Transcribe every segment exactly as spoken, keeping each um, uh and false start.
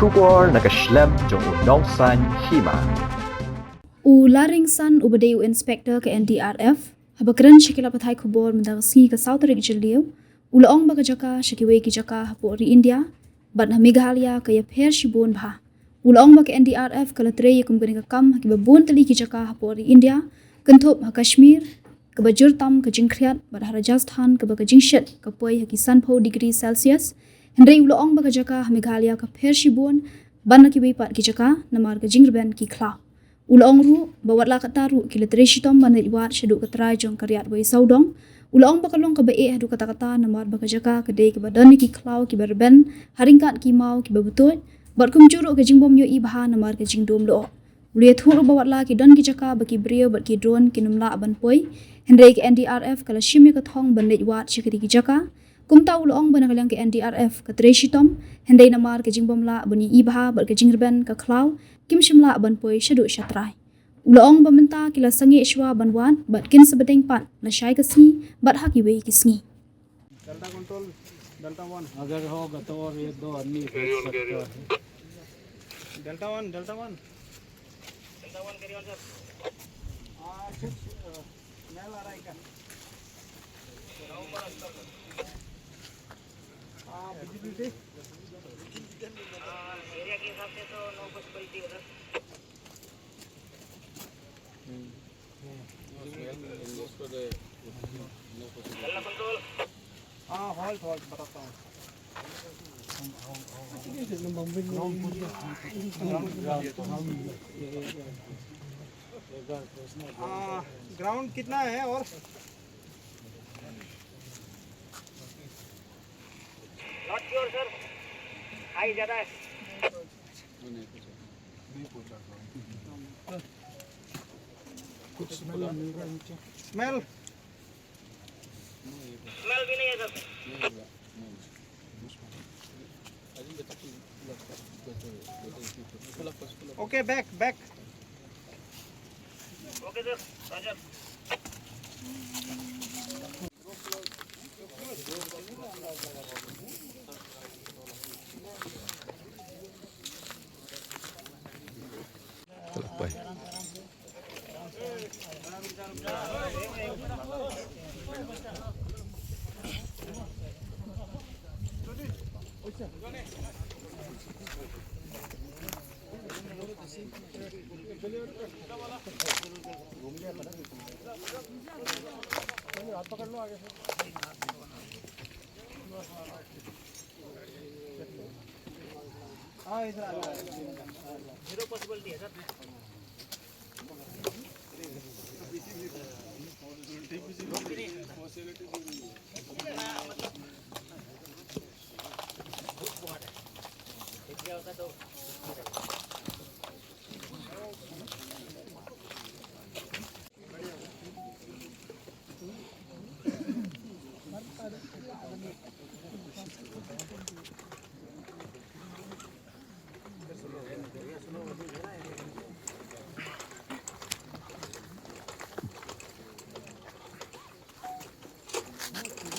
Khubor na ka shlem jong u nongsan hima. U Laring San uba dei u inspector ka N D R F haba kren sha ki lad pathai khubor mynta ka sngi ka saw tarik Jylliew, u la ong ba ka jaka sha kiwei ki jaka hapoh ri India bad ha Meghalaya ka ïapher shibun bha. U la ong ba ka N D R F ka la trei ïa kum kane ka kam ha kiba bun tylli ki jaka hapoh ri India, kynthup ha Kashmir kaba jur tam ka jingkhriat bad ha Rajasthan kaba ka jingshet ka poi ha ki sanphew degree Celsius. Hynrei u la ong ba ka jaka ha Meghalaya ka pher shibun ban na kiwei pat ki jaka namar ka jingrben ki khlaw. U la ong ruh ba wat la katta ruh ki la trei shitom ban leit wad shaduh ka trai jong ka riat wei sawdong. U la ong ba ka long kaba eh haduh katta katta namar ba ka jaka ka dei kaba don ïa ki khlaw kiba rben ha ryngkat ki maw kiba btuid bad kumjuh ruh ka jingbym ïohi bha namar ka jingdum lyoh. U la ïathuh ruh ba wat la ki don ki jaka ba ki briew bad ki drone kin ym lah ban poi, hynrei ka N D R F ka la shim ïa ka thong ban leit wad sha kitei ki jaka. Kumta u la ong ba na ka liang ka N D R F ka trei shitom, hynrei namar ka jingbym lah ban ïohi bha bad ka jingrben ka khlaw, kim shym lah ban poi shaduh sha trai. U la ong ba mynta ki la sangeh shuwa ban wad bad kin sa bteng pat lashai ka sngi bad ha kiwei ki sngi. डेल्टा कंट्रोल, डेल्टा वन। अगर होगा तो और ये दो आदमी भेज सकता है। डेल्टा वन, डेल्टा वन। डेल्टा वन, कैरी ऑन, सर। हाँ, कुछ, अ, स्मेल आ रहा है क्या? हाँ, विजिबिलिटी? हाँ, एरिया के हिसाब से तो नो पॉसिबिलिटी है, सर। हाँ, हॉल्ट, हॉल्ट, बताता हूँ। हाँ, ग्राउंड कितना है और? नॉट श्योर सर, हाई ज़्यादा है। कुछ स्मेल मिल रहा है नीचे। स्मेल भी नहीं है सर। ओके, बैक, बैक। ओके सर, रॉजर।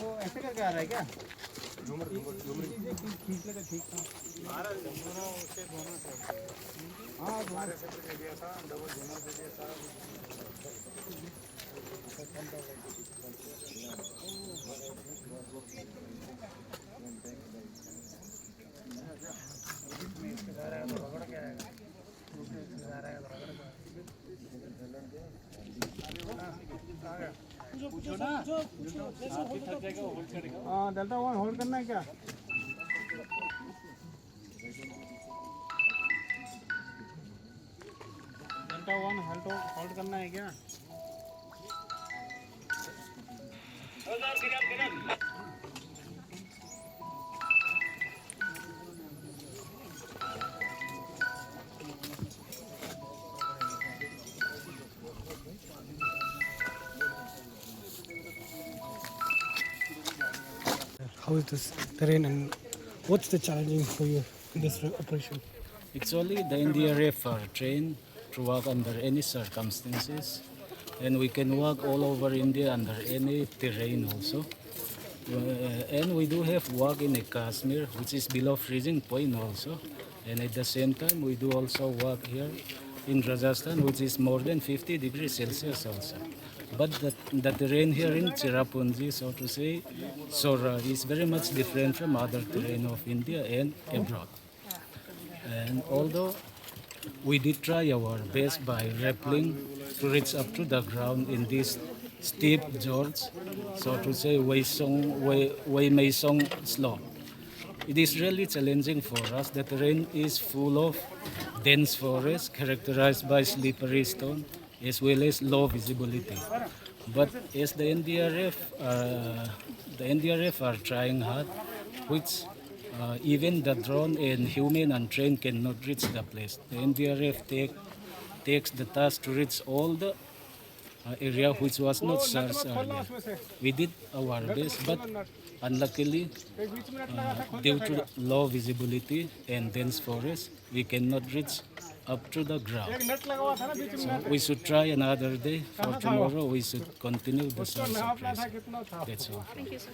वो ऐसे करके आ रहा है क्या? झूमर, झूमर, झूमर। खींच लेगा, ठीक था। हाँ, झूमर। हाँ, डेल्टा वन होल्ड करना है क्या? डेल्टा वन होल्ड, होल्ड करना है क्या? How is this terrain and what's the challenging for you in this operation? Actually, the N D R F are trained to work under any circumstances, and we can work all over India under any terrain also. Uh, and we do have work in a Kashmir, which is below freezing point also. And at the same time, we do also work here in Rajasthan, which is more than fifty degrees Celsius also. But the, the terrain here in Cherrapunji, so to say, Sohra, is very much different from other terrain of India and abroad. And although we did try our best by rappelling to reach up to the ground in this steep gorge, so to say, Weisong, Wei, Weimeisong slope. It is really challenging for us. The terrain is full of dense forest characterized by slippery stone as well as low visibility. But as the N D R F, uh, the N D R F are trying hard, which uh, even the drone and human and train cannot reach the place. The N D R F take, takes the task to reach all the uh, area which was not searched earlier. We did our best, but unluckily, uh, due to low visibility and dense forest, we cannot reach up to the ground. So we should try another day. For tomorrow, we should continue the search operation. That's all. Thank you, sir.